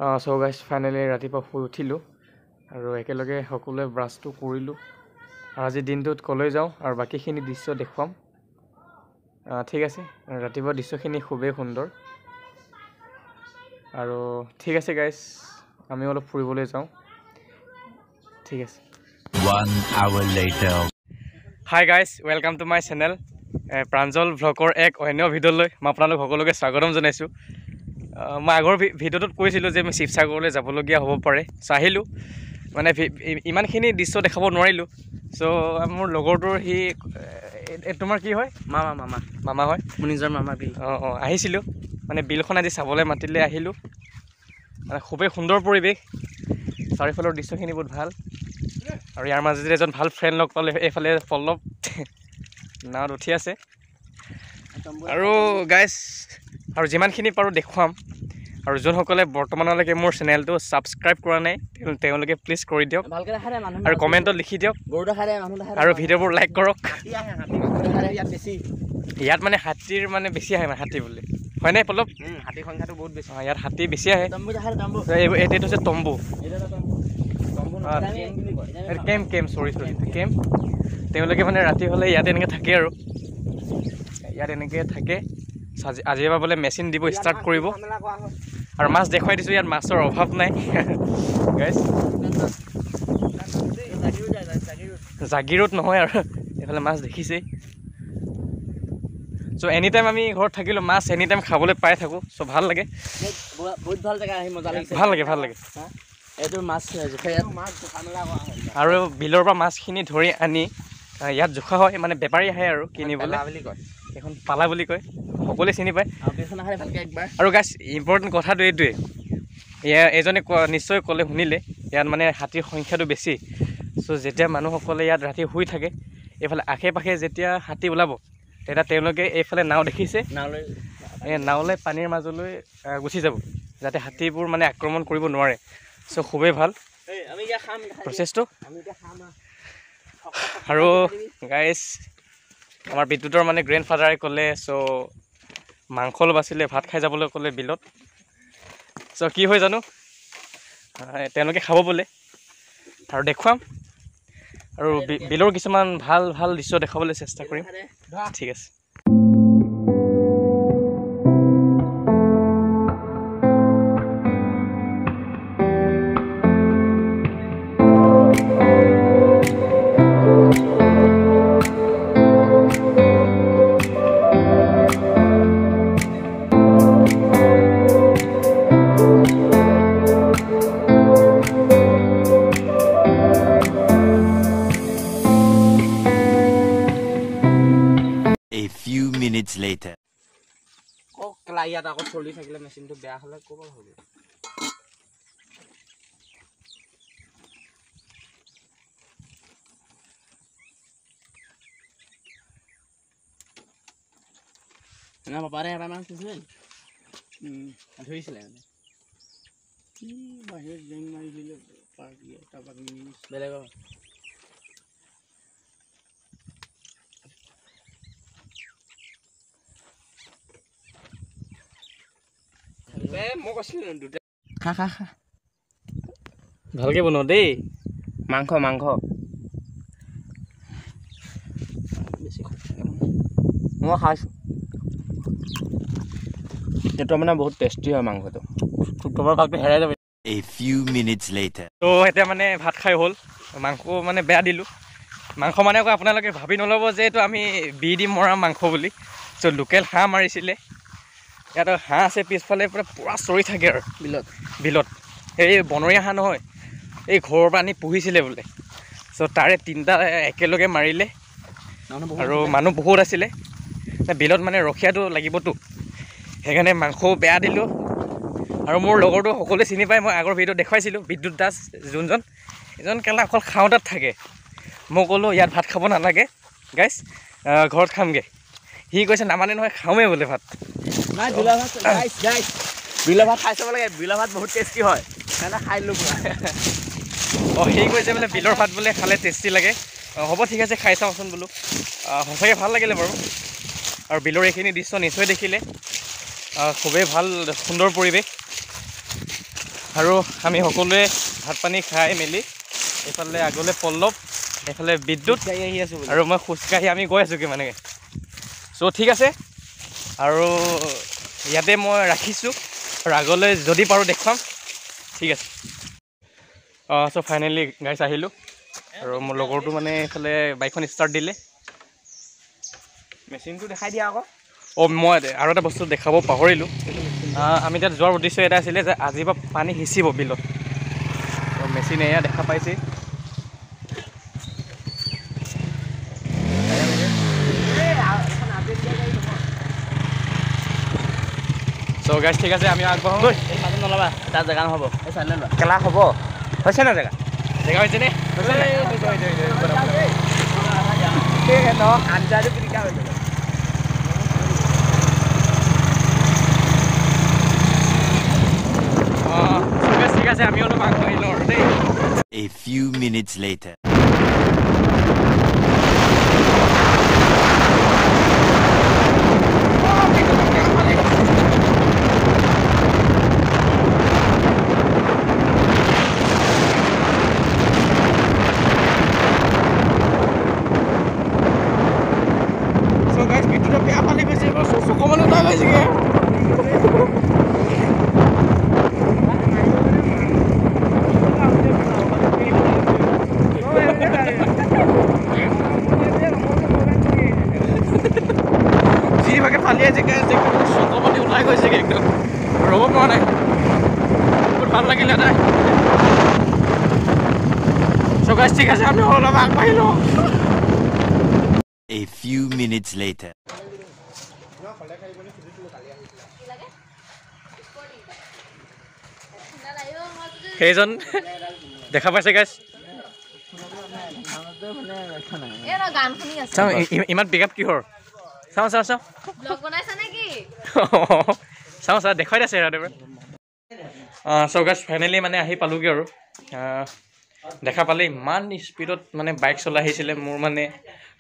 চ' guys, finally ৰাতিপুৱা শুই উঠিলোঁ আৰু একেলগে সকলোৱে ব্ৰাছটো কৰিলোঁ। আৰু আজিৰ দিনটোত ক'লৈ যাওঁ আৰু বাকীখিনি দৃশ্য দেখুৱাম। ঠিক আছে, ৰাতিপুৱা দৃশ্যখিনি খুবেই সুন্দৰ। আৰু ঠিক আছে গাইজ, আমি অলপ ফুৰিবলৈ যাওঁ। ঠিক আছে। One hour later. Hi guys, welcome to my channel Pranjal ভ্লগৰ এক অন্য ভিডিঅ'লৈ মই আপোনালোক সকলোকে স্বাগতম জনাইছোঁ। মই আগৰ ভিডিঅ'টোত কৈছিলোঁ যে আমি শিৱসাগৰলৈ যাবলগীয়া হ'ব পাৰে। চ' আহিলোঁ, মানে ইমানখিনি দৃশ্য দেখাব নোৱাৰিলোঁ। চ' মোৰ লগৰটোৰ সি তোমাৰ কি হয়? মামা। মামা মামা হয়, মোৰ নিজৰ মামা বিল। অঁ অঁ, আহিছিলোঁ মানে বিলখন আজি চাবলৈ মাতিলে, আহিলোঁ। মানে খুবেই সুন্দৰ পৰিৱেশ, চাৰিওফালৰ দৃশ্যখিনি বহুত ভাল। আৰু ইয়াৰ মাজতে এজন ভাল ফ্ৰেণ্ড লগ পালোঁ, এইফালে পল্লৱ নাৱত উঠি আছে। আৰু গাইজ, আৰু যিমানখিনি পাৰোঁ দেখুৱাম। আৰু যোনসকলে বৰ্তমানলৈকে মোৰ চেনেলটো ছাবস্ক্ৰাইব কৰা নাই, তেওঁলোকে প্লিজ কৰি দিয়ক আৰু কমেণ্টত লিখি দিয়ক আৰু ভিডিঅ'বোৰ লাইক কৰক। ইয়াত মানে হাতীৰ মানে বেছি আহে, মানে হাতী বুলি হয়নে পল্লৱ? হাতীৰ সংখ্যাটো বহুত বেছি। ইয়াত হাতী বেছি আহে। এইটো হৈছে তম্বু, কেম্প, কেম্প, চৰি চৰি, কেম্প। তেওঁলোকে মানে ৰাতি হ'লে ইয়াত এনেকৈ থাকে আৰু ইয়াত এনেকৈ থাকে। আজিৰ পৰা বোলে মেচিন দিব ষ্টাৰ্ট কৰিব। আৰু মাছ দেখুৱাই দিছোঁ, ইয়াত মাছৰ অভাৱ নাই গাইজ। জাগিৰোড নহয় আৰু এইফালে মাছ দেখিছেই। চ' এনি টাইম আমি ঘৰত থাকিলেও মাছ এনি টাইম খাবলৈ পাই থাকোঁ। চ' ভাল লাগে, বহুত ভাল জেগা আহি মজা লাগিছে। ভাল লাগে, ভাল লাগে। এইটো মাছ আৰু বিলৰ পৰা মাছখিনি ধৰি আনি ইয়াত জোখা হয়, মানে বেপাৰী আহে আৰু কিনিবলৈ। এইখন পালা বুলি কয়, সকলোৱে চিনি পায়। আৰু গাইজ, ইম্পৰ্টেণ্ট কথাটো এইটোৱে, এজনে নিশ্চয় ক'লে শুনিলে, ইয়াত মানে হাতীৰ সংখ্যাটো বেছি। চ' যেতিয়া মানুহসকলে ইয়াত ৰাতি শুই থাকে, এইফালে আশে পাশে যেতিয়া হাতী ওলাব, তেতিয়া তেওঁলোকে এইফালে নাও দেখিছে, এই নাওলৈ পানীৰ মাজলৈ গুচি যাব, যাতে হাতীবোৰ মানে আক্ৰমণ কৰিব নোৱাৰে। চ' খুবেই ভাল প্ৰচেছটো। আৰু গাইজ, আমাৰ বিদ্যুতৰ মানে গ্ৰেণ্ড ফাদাৰে ক'লে, চ' মাংস অলপ আছিলে, ভাত খাই যাবলৈ ক'লে বিলত। চ' কি হয় জানো, তেওঁলোকে খাব বোলে আৰু দেখুৱাম। আৰু বিলৰ কিছুমান ভাল ভাল দৃশ্য দেখাবলৈ চেষ্টা কৰিম। ঠিক আছে। Minutes later. ইয়াত আকৌ চলি থাকিলে মেচিনটো বেয়া হ'লে ক'ব হ'ব। পাপাৰে এটা মাছ দিছিলে, ধৰিছিলে মানে কি বাহিৰত জেং মাৰি দিলে পাৰ্টিয়ে, তাৰপৰা বেলেগৰ। খা খা খা, ভালকে বনোৱা দেই। মাংস মাংস বেছি মই খাইছোঁ। এইটো মানে বহুত টেষ্টি হয় মাংসটো। তোমাৰ ভাগটো হেৰাই যাব। A few minutes later. ত' এতিয়া মানে ভাত খাই হ'ল। মাংস মানে বেয়া দিলোঁ। মাংস মানে আকৌ আপোনালোকে ভাবি নল'ব যে এইটো আমি বি দি মৰা মাংস বুলি। চ' লোকেল হাঁহ মাৰিছিলে। ইয়াত হাঁহ আছে পিছফালে, পূৰা চৰি থাকে আৰু বিলত। বিলত এই বনৰীয়া হাঁহ নহয়, এই ঘৰৰ পৰা আনি পুহিছিলে বোলে। চ' তাৰে তিনিটা একেলগে মাৰিলে আৰু মানুহ বহুত আছিলে বিলত, মানে ৰখীয়াটো লাগিবতো, সেইকাৰণে মাংসও বেয়া দিলোঁ। আৰু মোৰ লগৰটো সকলোৱে চিনি পায়, মই আগৰ ভিডিঅ'ত দেখুৱাইছিলোঁ, বিদ্যুৎ দাস যোনজন, এজন কেলা অকল খাওঁতাত থাকে। মই ক'লোঁ ইয়াত ভাত খাব নালাগে গাইজ, ঘৰত খামগৈ। সি কৈছে নামানে নহয়, খাওঁৱেই বোলে ভাত। নাই, বিলৰ ভাত গাইজ, বিলৰ ভাত খাই চাব লাগে, বিলৰ ভাত বহুত টেষ্টি হয়, সেইকাৰণে খাই দিলোঁ পুৰা। অঁ, সি কৈছে বোলে বিলৰ ভাত বোলে খালে টেষ্টি লাগে। হ'ব ঠিক আছে, খাই চাওঁচোন বোলো। সঁচাকৈ ভাল লাগিলে বাৰু। আৰু বিলৰ এইখিনি দৃশ্য নিশ্চয় দেখিলে, খুবেই ভাল সুন্দৰ পৰিৱেশ। আৰু আমি সকলোৱে ভাত পানী খাই মেলি এইফালে আগলৈ পল্লৱ, এইফালে বিদ্যুৎ আহি আছোঁ আৰু মই খোজকাঢ়ি আমি গৈ আছোঁগৈ মানে। চ' ঠিক আছে, আৰু ইয়াতে মই ৰাখিছোঁ আৰু আগলৈ যদি পাৰোঁ দেখুৱাম। ঠিক আছে। চ' ফাইনেলি গাইছ আহিলোঁ আৰু মোৰ লগৰটো মানে এইফালে বাইকখন ষ্টাৰ্ট দিলে। মেচিনটো দেখাই দিয়া আকৌ। অঁ, মই আৰু এটা বস্তু দেখাব পাহৰিলোঁ। আমি তাত যোৱাৰ উদ্দেশ্য এটা আছিলে যে আজিৰ পৰা পানী সিঁচিব বিলত। মেচিন এয়া দেখা পাইছে। চ' গাইছ ঠিক আছে, আমি আগবাঢ়ো। নল'বা, তাত জেগা নহ'ব, কেলা হ'ব। হৈছে নাই জেগা? জেগা হৈছে নে? আঞ্জাটো পিটিকা হৈ যাব। ঠিক আছে, আমি অলপ আগবাঢ়ি লওঁ আৰু দেই। A few minutes later. So guys, বিদ্যুতে বেয়া পানী গৈছে, চকু মানে ওলাই গৈছেগৈ। যিভাগে ফালি আছে চকু পানী ওলাই গৈছেগৈ একদম, ৰ'ব পৰা নাই। বহুত ভাল লাগিলে তাই। চ' গাইছ ঠিক আছে, আমি অলপ আগবাঢ়ি লওঁ। A few minutes later. সেইজন দেখা পাইছে গাইছ? চাওঁ ইমান পিক আপ কিহৰ? চাওঁ চাওঁ চাওঁ চাওঁ চাওঁ দেখুৱাই আছে ৰাতিপুৱা। চ' গাইছ ফাইনেলি মানে আহি পালোগৈ আৰু। দেখা পালে ইমান স্পীডত মানে বাইক চলাই আহিছিলে, মোৰ মানে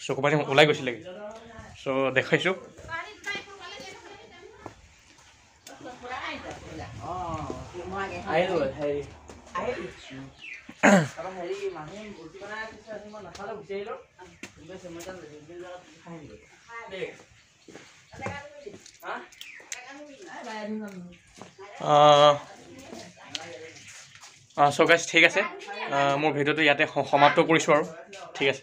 চকু পানী ওলাই গৈছিলেগৈ। চ' দেখুৱাইছোঁ। চ' গাইছ ঠিক আছে, মোৰ ভিডিঅ'টো ইয়াতে সমাপ্ত কৰিছোঁ আৰু। ঠিক আছে।